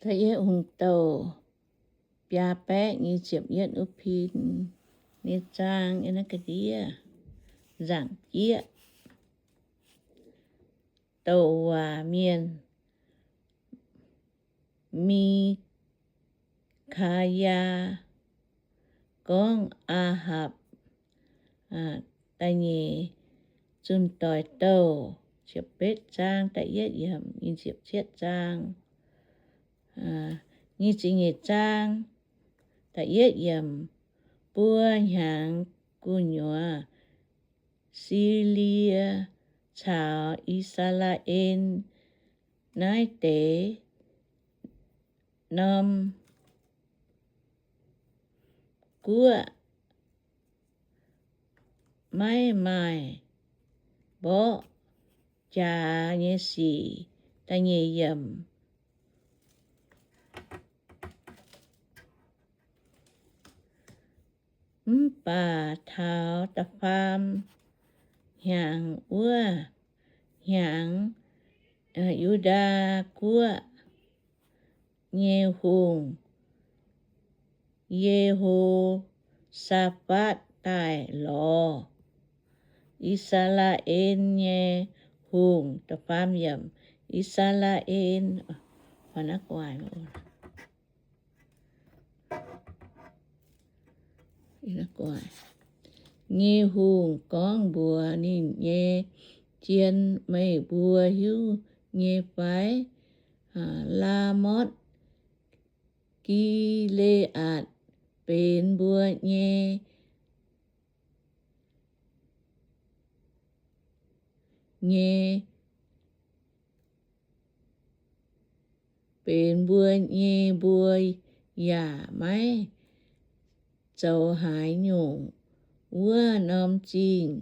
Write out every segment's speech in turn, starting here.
Da'yietv Hungh Douh biaa baeqv nyic ziepc yietv wuov pin nyei zaang yiem naaiv ga'ndiev nzaangc jieqv. Douc waac mienh, Mikaa^yaa, gorngv Aa^hapc da'nyeic zunh doic douh, ziepc betv zaang da'yietv yiemc, nyic ziepc cietv zaang, nyic ziepc nyeic zaang da'yietv yiemc, buo hnyangx gu'nyuoz Silie caux I^saa^laa^en naaiv deix norm guoqv maiv maaih mborqv jaax nyei sic. Da'nyeic yiemc. Mv baac taux da'faam hnyangx wuov hnyangx, Yu^ndaa Guoqv nyei hungh, Ye^ho^saa^fatv, daaih lorz I^saa^laa^en nyei hungh. I^saa^laa^en, nyei hungh gorngv mbuox ninh nyei jien, Meih mbuo hiuv nyei fai? Laamotv Gi^le^aatc benx mbuo nyei, nyei, benx mbuo nyei. Mbuo yaac maiv zoux haaix nyungc. Wuov norm zingh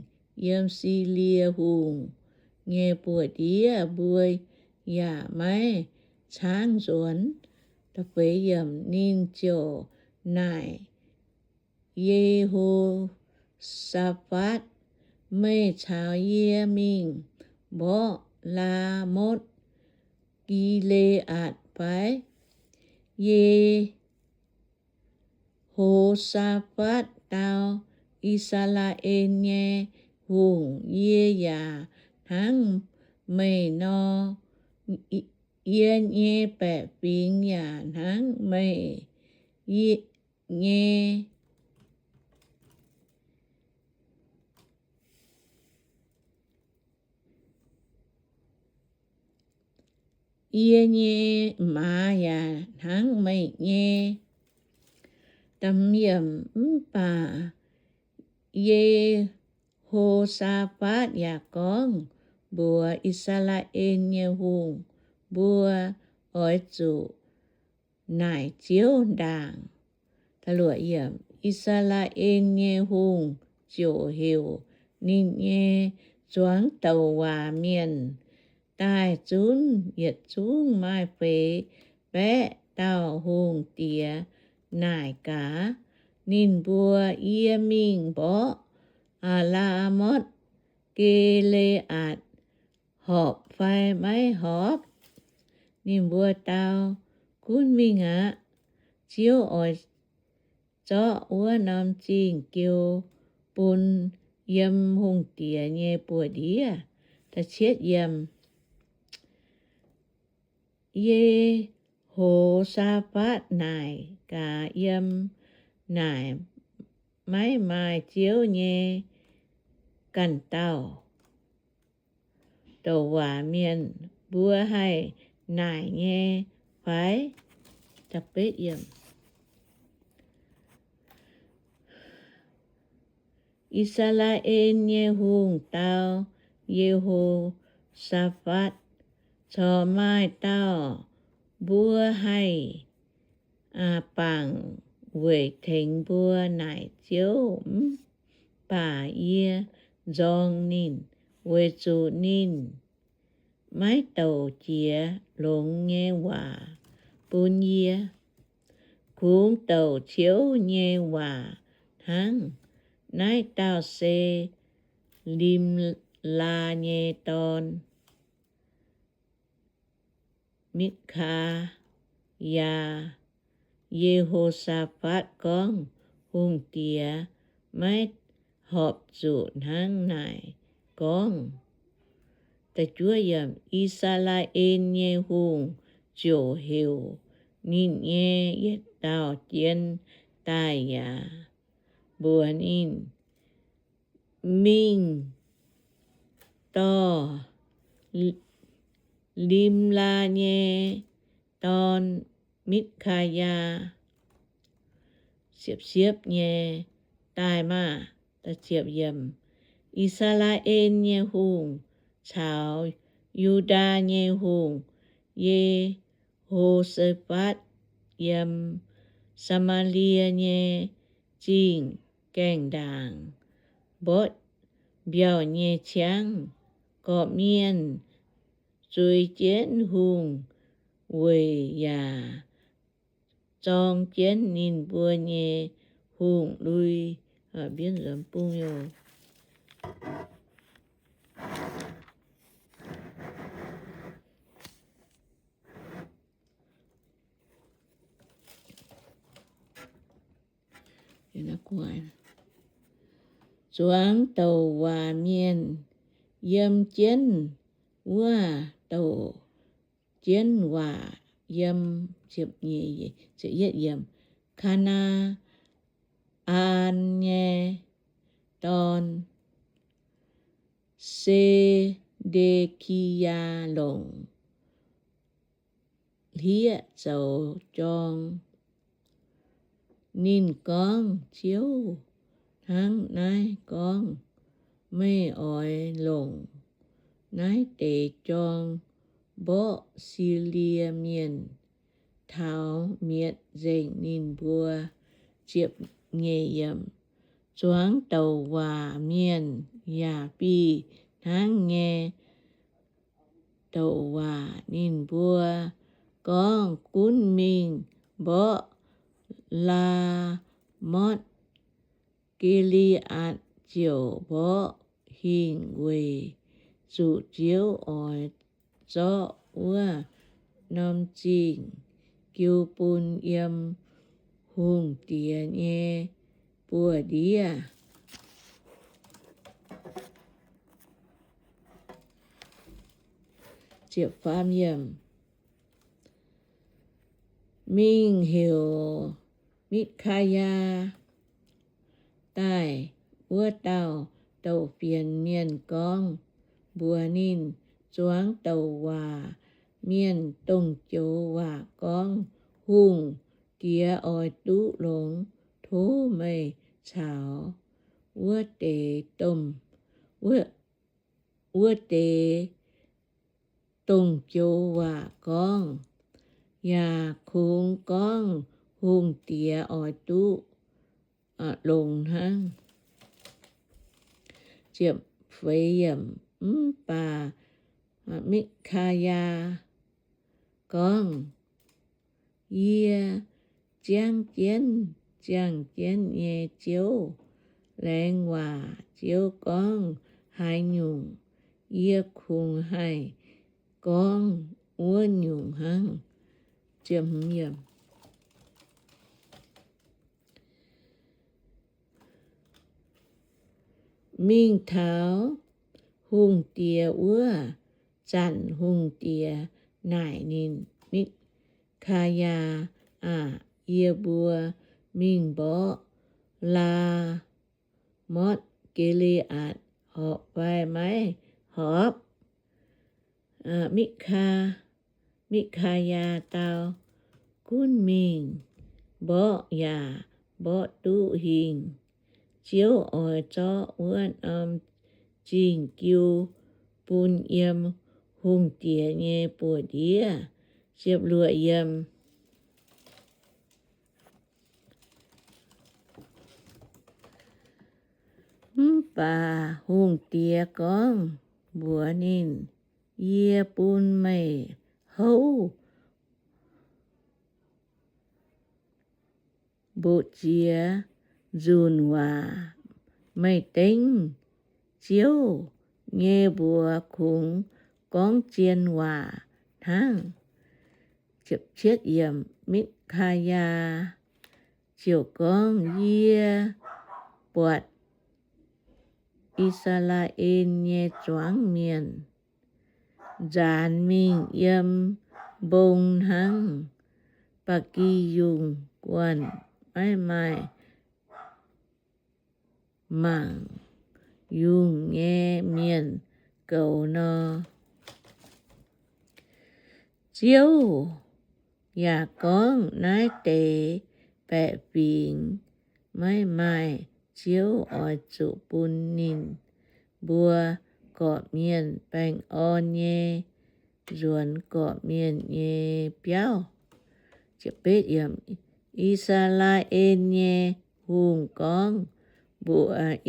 yiem Silie Hungh nyei buoz-ndiev mbuo yaac maiv caangv nzuonx. Ninh ziouc naaic Ye^ho^saa^fatv, Meih caux yie mingh mborqv Laamotv Gi^le^aatc fai? Ye^ho^saa^fatv dau, I^saa^laa^en nyei hungh, yie yaac hnangv meih nor, yie nyei baeqc fingx yaac hnangv meih nyei, yie nyei maaz yaac hnangv meih nyei. Mv baac Ye^ho^saa^fatv yaac gorngv mbuox I^saa^laa^en nyei hungh, Mbuo oix zuqc naaic Ziouv ndaangc. I^saa^laa^en nyei hungh ziouc heuc ninh nyei zuangx douc waac mienh daaih zunv yietc zungv maaih feix baeqv dauh hungh diex naaic gaax ninh mbuo, Yie mingh mborqv Laamotv Gi^le^aatc horpc fai maiv horpc? Ninh mbuo dau, Gunv mingh aqv. Ziouv oix zorqv wuov norm zingh jiu bun yiem hungh diex nyei buoz-ndiev. Ye^ho^saa^fatv naaic gaax yiem naaic maiv maaih Ziouv nyei ganh dauh douc waac mienh, Mbuo haih naaic nyei fai? I^saa^laa^en nyei hungh dau Ye^ho^saa^fatv, Corc maaih dauh mbuo haih bangc weic tengx mbuo naaic Ziouv, mv baac yie nzorng ninh, weic zuqc ninh maiv douc jiex longx nyei waac bun yie. Kungx douc ciouv nyei waac hnangv. Naaiv dauh se Limlaa nyei dorn, Mikaa. Yaac Ye^ho^saa^fatv gorngv, Hungh diex maiv horpc zuqc hnangv naaic gorngv. I^saa^laa^en nyei hungh ziouc heuc ninh nyei yietc dauh jien daaih yaac mbuox ninh, Mingh dorh Limlaa nyei dorn, Mikaayaa, siepv-siepv nyei, daaih maah! I^saa^laa^en nyei hungh caux Yu^ndaa nyei hungh, Ye^ho^saa^fatv, yiem Saa^maa^lie nyei zingh gaengh ndaangc mborqv mbiauh nyei ciangv. Gorqv-mienh zueiz jienv hungh weic yaac zorng jienv ninh mbuo nyei hungh lui. Zuangx douc waac mienh yiem jienv wuov douc jienv waac yiem, Kaa^naa^an nyei dorn, Se^nde^ki^yaa, longc hlieqv zoux jorng. Ninh gorngv, Ziouv hnangv naaiv gorngv, Meih oix longc naaiv deix jorng mborqv Silie Mienh, taux mietc nzengc ninh mbuo. Ziepc nyeic yiemc. Zuangx douc waac mienh yaac fih hnangv nyei douc waac. Ninh mbuo gorngv, Gunv mingh mborqv Laa^motv Gi^le^aatc ziouc mborqv hingh, weic zuqc Ziouv oix zorqv wuov norm zingh jiu bun yiem hungh diex nyei buoz-ndiev. Mingh heuc Mikaayaa daaih wuov dauh douc fienx mienh gorngv mbuox ninh, Zuangx douc waac mienh dongh joux waac gorngv, hungh diex oix duqv longx. Tov meih caux wuov deix domh, wuov, wuov deix dongh joux waac gorngv, yaac kungx gorngv hungh diex oix duqv longx hnangv. Mv baac Mikaayaa gorngv, Yie ziangv jienv, ziangh jienv nyei Ziouv, laengz waac Ziouv gorngv haaix nyungc, yie kungx haih gorngv wuov nyungc hnangv. Mingh taux hungh diex wuov zanc, hungh diex naaic ninh, Mikaayaa aah! Yie mbuo mingh mborqv Laa motv Gi^le^aatc horpc fai maiv horpc? Mikaayaa dau, Gunv mingh mborqv yaac mborqv duqv hingh. Ziouv oix zorqv wuov norm zingh jiu bun yiem hungh diex nyei buoz-ndiev. Mv baac hungh diex gorngv mbuox ninh, Yie bun meih houv mbu'ziex nzunc waac. Meih dengv Ziouv nyei mbuox kungx gorngv zien waac hnangv. Cietv yiemc, Mikaayaa ziouc gorngv, Yie buatc I^saa^laa^en nyei zuangx mienh nzaanx mingh yiem mbong hnangv ba'gi yungh guanh, maiv maaih mangc yungh nyei mienh goux nor. Ziouv yaac gorngv, Naaiv deix baeqc fingx maiv maaih ziouv oix zuqc bun ninh mbuo gorqv-mienh baengh orn nyei nzuonx gorqv-mienh nyei biauv. I^saa^laa^en nyei hungh gorngv mbuox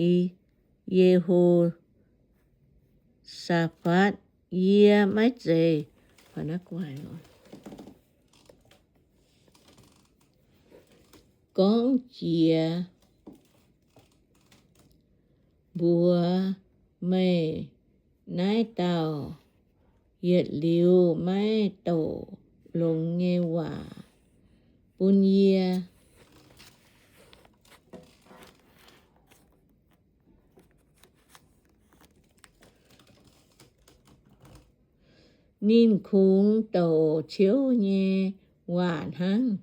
Ye^ho^saa^fatv, Yie maiv zeiz gorngv jiex mbuox meih naaiv dauh yietc liuz maiv douc longx nyei waac bun yie? Ninh kungx douc ciouv nyei waac hnangv.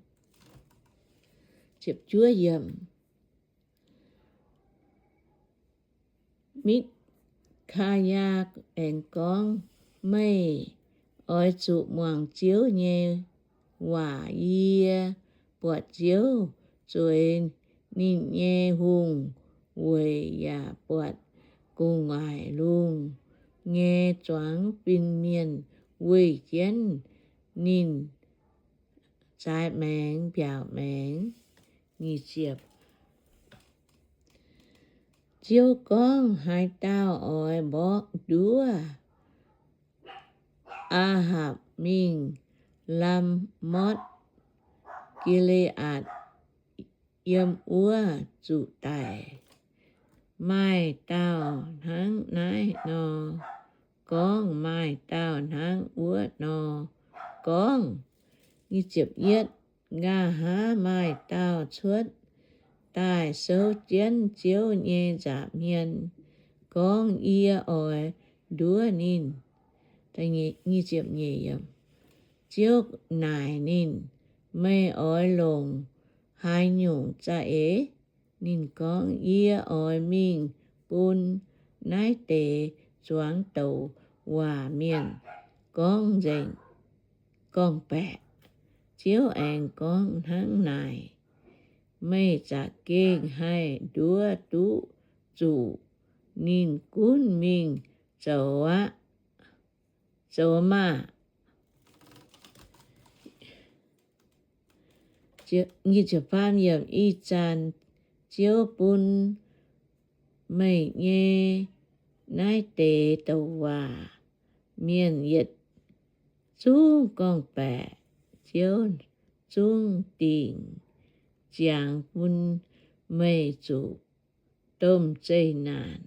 Mikaayaa aengx gorngv, Meih oix zuqc muangx Ziouv nyei waac. Yie buatc Ziouv zueiz ninh nyei hungh weic yaac buatc gu'nguaaic lungh nyei zuangx fin-mienh weih jienv ninh zaaix maengx mbiaauc maengx. Ziouv gorngv, Haaix dauh oix mborqv nduov Aa^hapc mingh Lamotv Gi^le^aatc, yiem wuov zuqc daic. Maaih dauh hnangv naaiv nor gorngv, maaih dauh hnangv wuov nor gorngv. Nqa'haav maaih dauh cuotv daaih souv jienv Ziouv nyei nza'hmien gorngv, Yie oix nduov ninh. Ziouv naaic ninh, Meih oix longc haaix nyungc za'eix? Ninh gorngv, Yie oix mingh bun naaiv deix zuangx douc waac mienh gorngv nzengc gorngv-baeqc. Ziouv aengx gorngv hnangv naaic, Meih za'gengh haih nduov duqv zuqc. Ninh gunv mingh zoux aqv, zoux maah! Ih zanc Ziouv bun meih nyei naaiv deix douc waac mienh yietc zungv gorngv-baeqc. Ziouv zungv dingc ziangx bun meih zuqc domh zeqc naanc.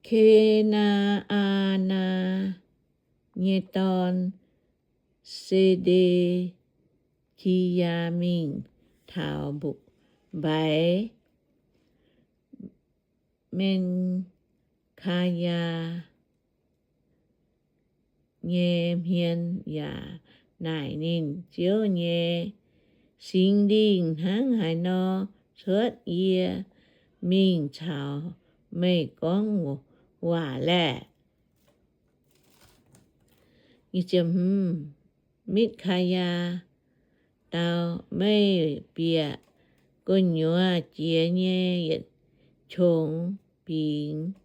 Ke^naa^an nyei dorn, Se^nde^ki^yaa, mingh taux mbaix Men^kaa^yaa nyei hmien yaac naaic ninh, Ziouv nyei Singx Lingh hnangv haaix nor cuotv yie mingh caux meih gorngv waac laeh? Mikaayaa dau, Meih bieqc gu'nyuoz jiex nyei yietc qongx bingx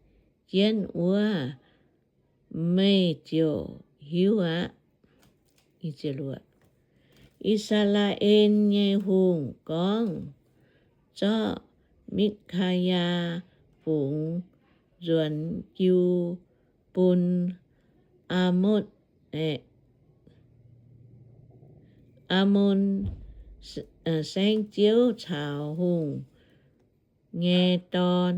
jienv wuov, meih ziouc hiuv aqv. I^saa^laa^en nyei hungh gorngv, Zorqv Mikaayaa fungx nzuonx jiu bun Aa^mon, Aa^mon saengv-ziouv caux hungh nyei dorn,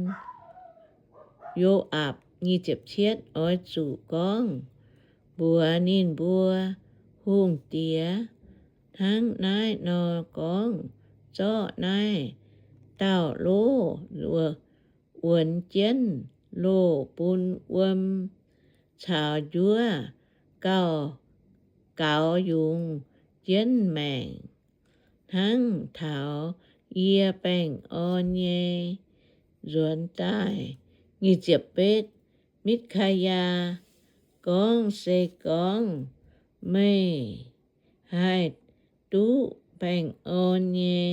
Yo^aapc, nyic ziepc cietv, oix zuqc gorngv mbuox ninh mbuo, Hungh diex hnangv naaiv nor gorngv, Zorqv naaiv dauh lov wuonx jienv loh bun wuom caux njuov gauh gaux yungz jienv maengc hnangv taux yie baengh orn nyei nzuonx daaih. Nyic ziepc betv, Mikaiyaa gorngv, Se gorngv meih haih duqv baengh orn nyei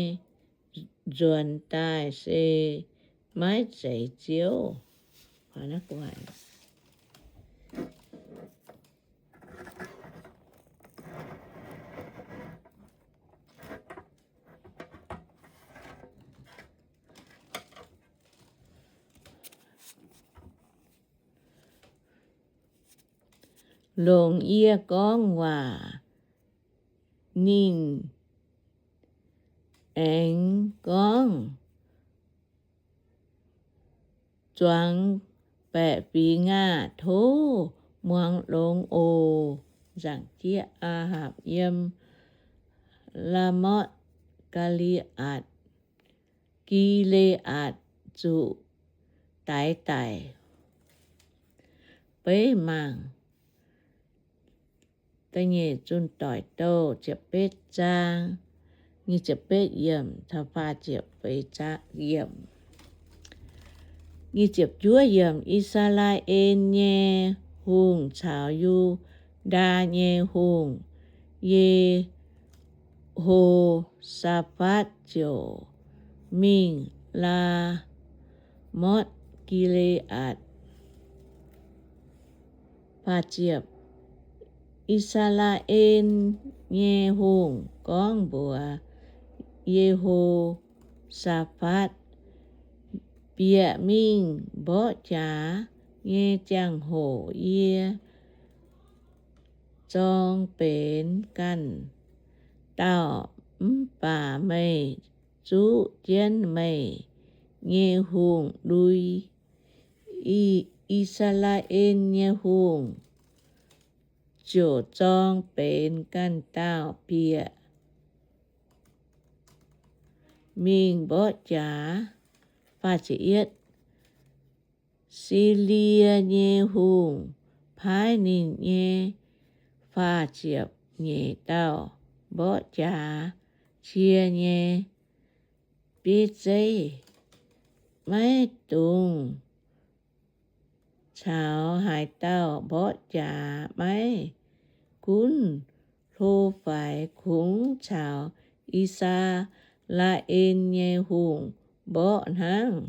nzuonx daaih se maiv zeiz Ziouv. Longc yie gorngv waac, ninh aengx gorngv, Zuangx baeqc fingx aah! Tov muangx longx oc. Nzaangc jieqv, Aa^hapc yiem Laa^motv, Gaa^li^atc, Gi^le^aatc zuqc daix daic. Beiv mangc Da'nyeic Zunh Doic Douh ziepc betv zaang, nyic ziepc betv yiemc, nyic ziepc juov yiemc. I^saa^laa^en nyei hungh caux Yu^ndaa nyei hungh, Ye^ho^saa^fatv, ziouc mingh Laa^motv Gi^le^aatc. I^saa^laa^en nyei hungh gorngv mbuox Ye^ho^saa^fatv, Bieqc mingh mborqv jaax nyei ziangh hoc yie zorng benx ganh dauh, mv baac meih zuqv jienv meih nyei hungh lui. I, I^saa^laa^en nyei hungh ziouc zorng benx ganh dauh bieqc mingh mborqv jaax. Silie nyei hungh paaiv ninh nyei faah ziepc nyeic dauh mborqv jaax cie nyei bieiv zeiv. Maiv dungx caux haaix dauh mborqv jaax, maiv gunv hlo faix, kungx caux I^saa^laa^en nyei hungh mborqv hnangv.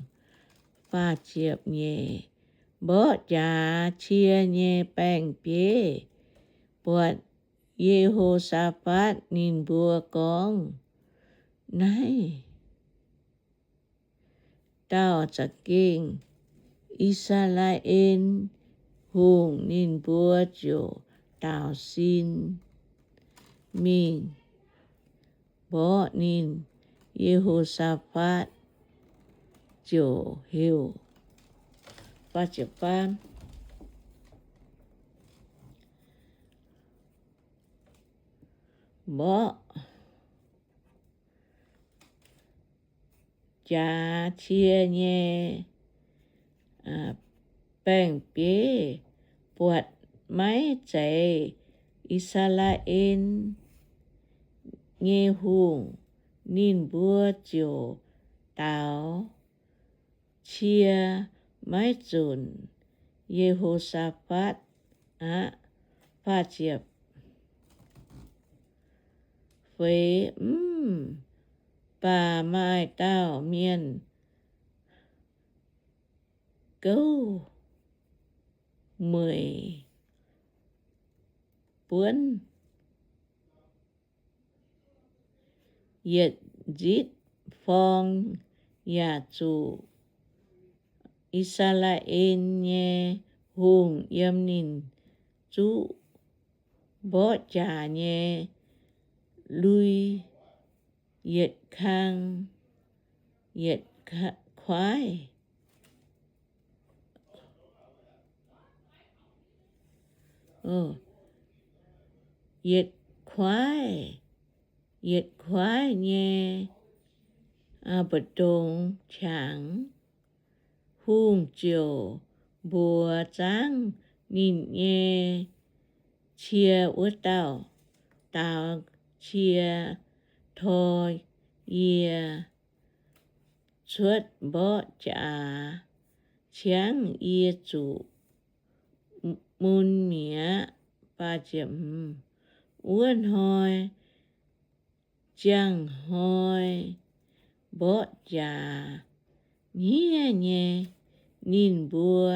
Faah ziepc nyeic. Mborqv jaax cie nyei baeng-bieiv buatc Ye^ho^saa^fatv. Ninh mbuo gorngv, Naaiv dauh za'gengh I^saa^laa^en Hungh. Ninh mbuo ziouc daaux sin mingh mborqv ninh. Ye^ho^saa^fatv ziouc heuc mborqv jaax cie nyei baeng-bieiv buatc maiv zeiz I^saa^laa^en nyei hungh, ninh mbuo ziouc daaux cie maiv zunc Ye^ho^saa^fatv aqv. Feix, mv baac maaih dauh mienh gouv mueic buonv yietc nzitv forng, yaac zuqc I^saa^laa^en nyei hungh yiem ninh zuqv mborqv jaax nyei lui yietc kang yietc kuaaiv, yietc kuaaiv, yietc kuaaiv nyei mbu'ndongx qangx. Hungh ziouc mbuox zaangv ninh nyei cie wuov dauh, Daaux cie tor yie cuotv mborqv jaax, ciangv yie zuqc mun mi'aqv. Wuov hnoi, ziangh hnoi, mborqv jaax hniev nyei, ninh mbuo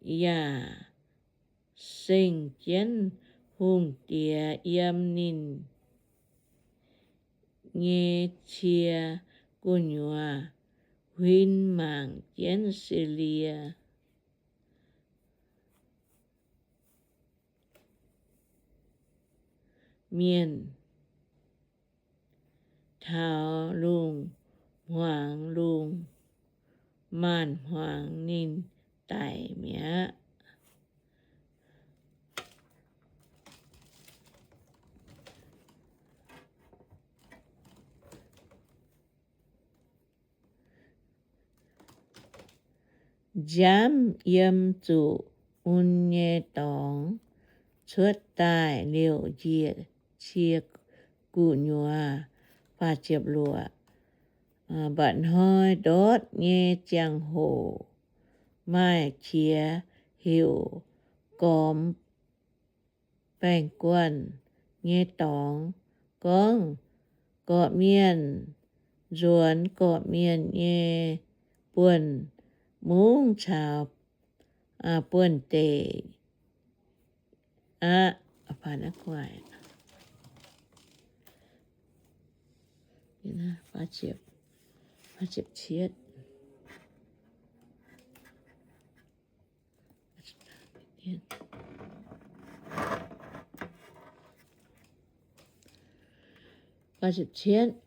yaac seng jienv hungh diex yiem ninh nyei cie gu'nyuoz huin mangc jienv Silie Mienh taux lungh hmuangx lungh, maanc hmuangx ninh daic mi'aqv. Nziaamv yiem zuqc mun nyei dorngx cuotv daaih liouc njiec cie gu'nyuoz. Mba'hnoi ndortv nyei ziangh hoc, maaih qiex heuc Gormx Baengh Guanh nyei Dorngx gorngv, Gorqv-mienh nzuonx gorqv-mienh nyei buonv-mungv caux buonv-deic aqv.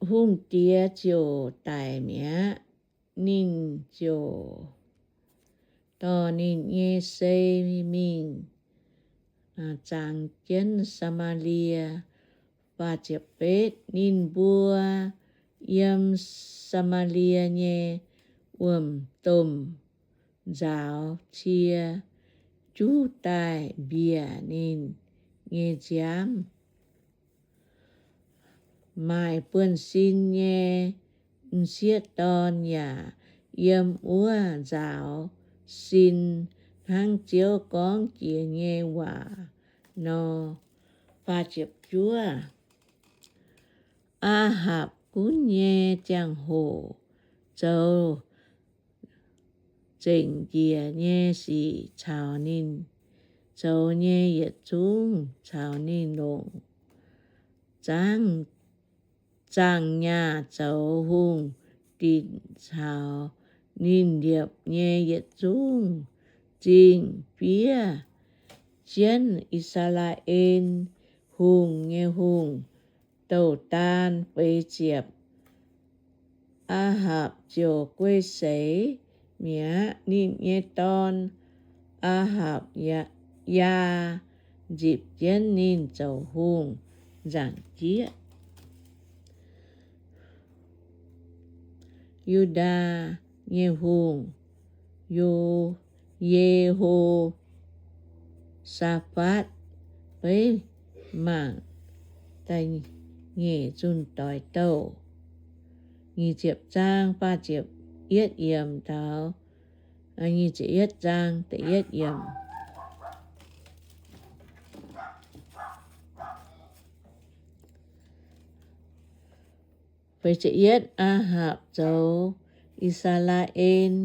Hungh diex ziouc daic mi'aqv. Ninh ziouc dorh ninh nyei sei mingh zangx jienv Saa^maa^lie. Ninh mbuo yiem Saa^maa^lie nyei wuom-domh nzaaux cie juv daaih mbiec ninh nyei nziaamv. Maaic buonv-sin nyei m'sieqv dorn yaac yiem wuov nzaaux sin hnangv Ziouv gorngv jiex nyei waac nor. Aa^hapc gunv nyei ziangh hoc zoux zengc njiec nyei sic caux ninh zoux nyei yietc zungv caux ninh longc zaangv nyaah zoux hungh dinc caux ninh liepc nyei yietc zungv zingh fiev jienv I^saa^laa^en Hungh nyei hungh, douc daan feix ziepc. Aa^hapc ziouc guei seix mi'aqv. Ninh nyei dorn, Aa^hapc, yaa nzipc jienv ninh zoux hungh nzaangc jieqv. Yu^ndaa nyei hungh, Yo, Ye^ho^saa^fatv, beiv mangc da'nyeic zunh doix douh. Nyic ziepc zaang faah ziepc yietv yiemc taux nyic ziepc yietv zaang da'yietv yiemc. Feix ziepc yietv, Aa^hapc zoux I^saa^laa^en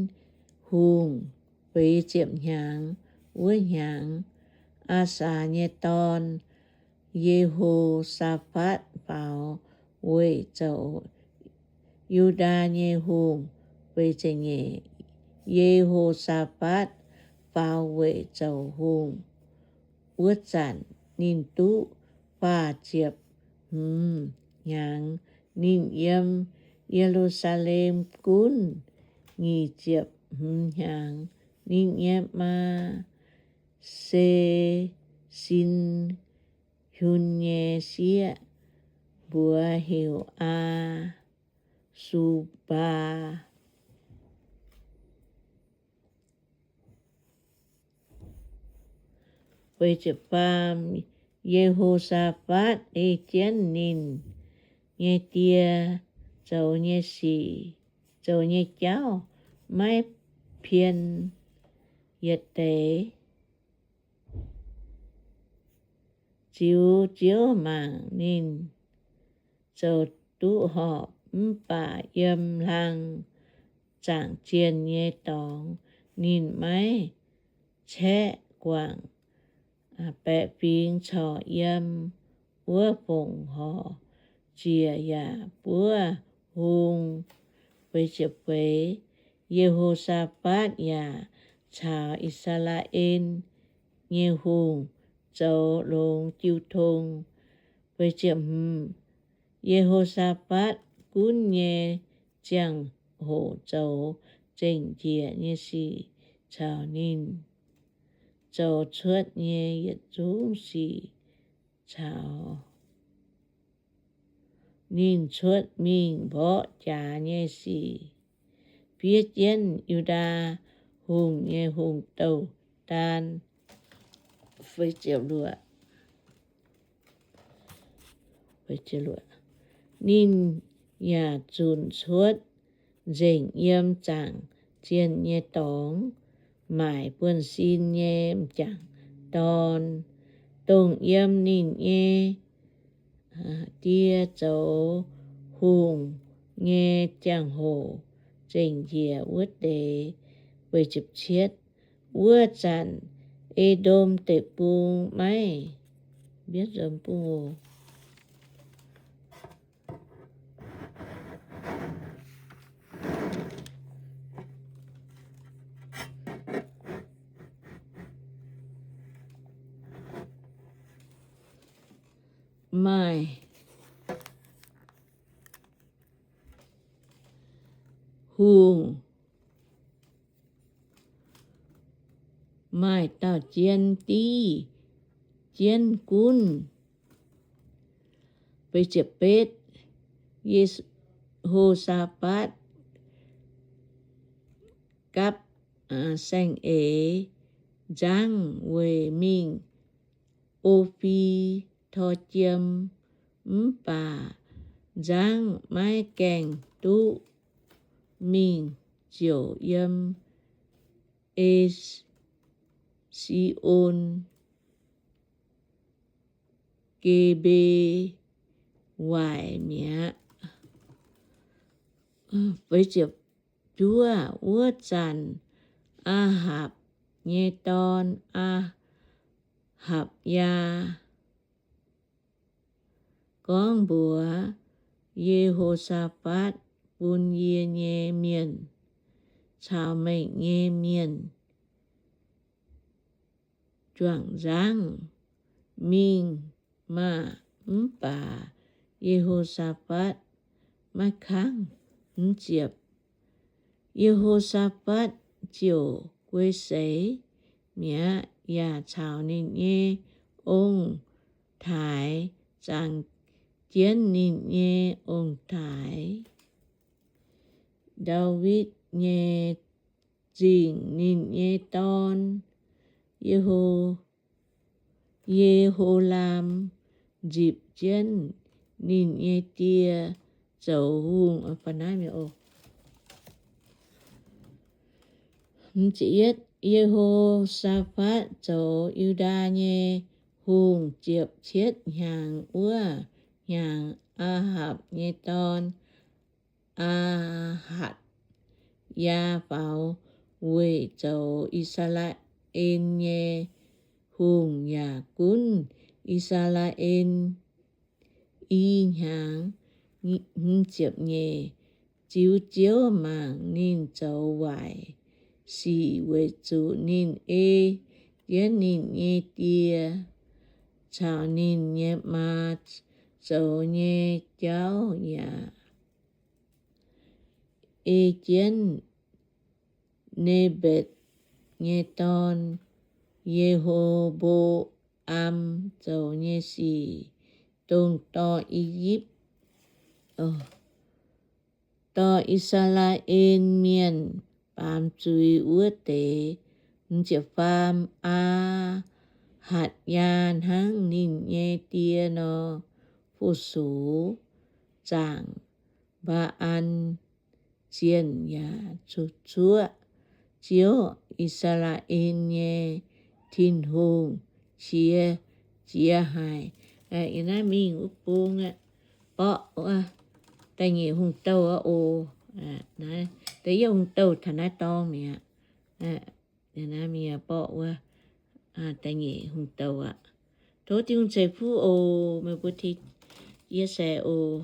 hungh feix ziepc hnyangx. Wuov hnyangx, Aa^saa nyei dorn, Ye^ho^saa^fatv, faaux weic zoux Yu^ndaa nyei hungh. Ye^ho^saa^fatv faaux weic zoux hungh wuov zanc, ninh duqv faah ziepc hmz hnyangx. Ninh yiem Ye^lu^saa^lem gunv nyic ziepc hmz hnyangx. Ninh nyei maa se sin hiun nyei sieqv, mbuox heuc Aa^su^mbaa. Ye^ho^saa^fatv ei jienv ninh nyei die zoux nyei sic, zoux nyei jauv, maiv pien yietc deix. Ziux Ziouv mangc ninh zoux duqv horpc, mv baac yiem hlang zaangc zienh nyei dorngx ninh maiv caeqv guangc. Baeqc fingx corc yiem wuov fongc horc ziec yaac buov hung. Ye^ho^saa^fatv yaac caux I^saa^laa^en nyei hungh zoux longx jiu tong. Ye^ho^saa^fatv gunv nyei ziangh hoc zoux zengc njiec nyei sic caux ninh zoux cuotv nyei yietc zungv sic caux ninh cuotv mingh mborqv jaax nyei sic, fiev jienv Yu^ndaa Hungh nyei hungh douh daan. Ninh yaac zunc cuotv nzengc yiem zaangc zienh nyei dorngx, maaic buonv-sin nyei m'jangc dorn, dongh yiem ninh nyei die zoux hungh nyei ziangh hoc zengc njiec wuov deix. Wuov zanc E^ndom Deic-Bung maiv maaih hungh, maaih dauh jien div jienv gunv. Ye^ho^saa^fatv gapv saeng-eix nzangv weic mingh O^fi tor jiem, mv baac nzangv maiv gaengh duqv mingh, ziouc yiem E^si^on Ge^mbe waaic mi'aqv. Wuov zanc Aa^hapc nyei dorn, Aa^hapc^yaa, gorngv mbuox Ye^ho^saa^fatv, Bun yie nyei mienh caux mengh nyei mienh juangc nzangv mingh maah! Mv baac Ye^ho^saa^fatv maiv kangv. Ye^ho^saa^fatv ziouc guei seix mi'aqv, yaac caux ninh nyei ong-taaix, zangx jienv ninh nyei ong-taaix, Ndaawitv nyei Zingh, ninh nyei dorn, Ye^ho, Ye^ho^laam, nzipc jienv ninh nyei die zoux hungh. Ye^ho^saa^fatv zoux Yu^ndaa nyei hungh ziepc cietv hnyangx. Wuov hnyangx Aa^hapc nyei dorn, Aa^hatc^yaa, faaux weic zoux I^saa^laa^en nyei hungh, yaac gunv I^saa^laa^en i hnyangx. Hmz ziepc nyeic. ziux Ziouv mangc ninh zoux waaic sic weic zuqc ninh ei jienv ninh nyei die caux ninh nyei maa zoux nyei jauv yaac ei jienv Nebetc nyei dorn, Ye^ho^mbo^am, zoux nyei sic, dongh dorh I^yipv, dorh I^saa^laa^en Mienh baamz zuiz wuov deix. Ziepc faam, Aa^hatc^yaa hnangv ninh nyei die nor, fu-sux zaangc Mbaa^an zienh yaac zuqc zuoqv Ziouv, I^saa^laa^en nyei Tin-Hungh, qiex jiez haic. Yie naaiv mingh wuov bung aeqv, borqv wuov da'nyeic hungh douh aqv oc. Naaiv da'yietv hungh douh taux naaiv dorngx mi'aqv. Naaiv mingh borqv wuov da'nyeic hungh douh aqv. Tov Tin-Hungh ceix fuqv oc. Meih mbuo tengx yie saeng oc.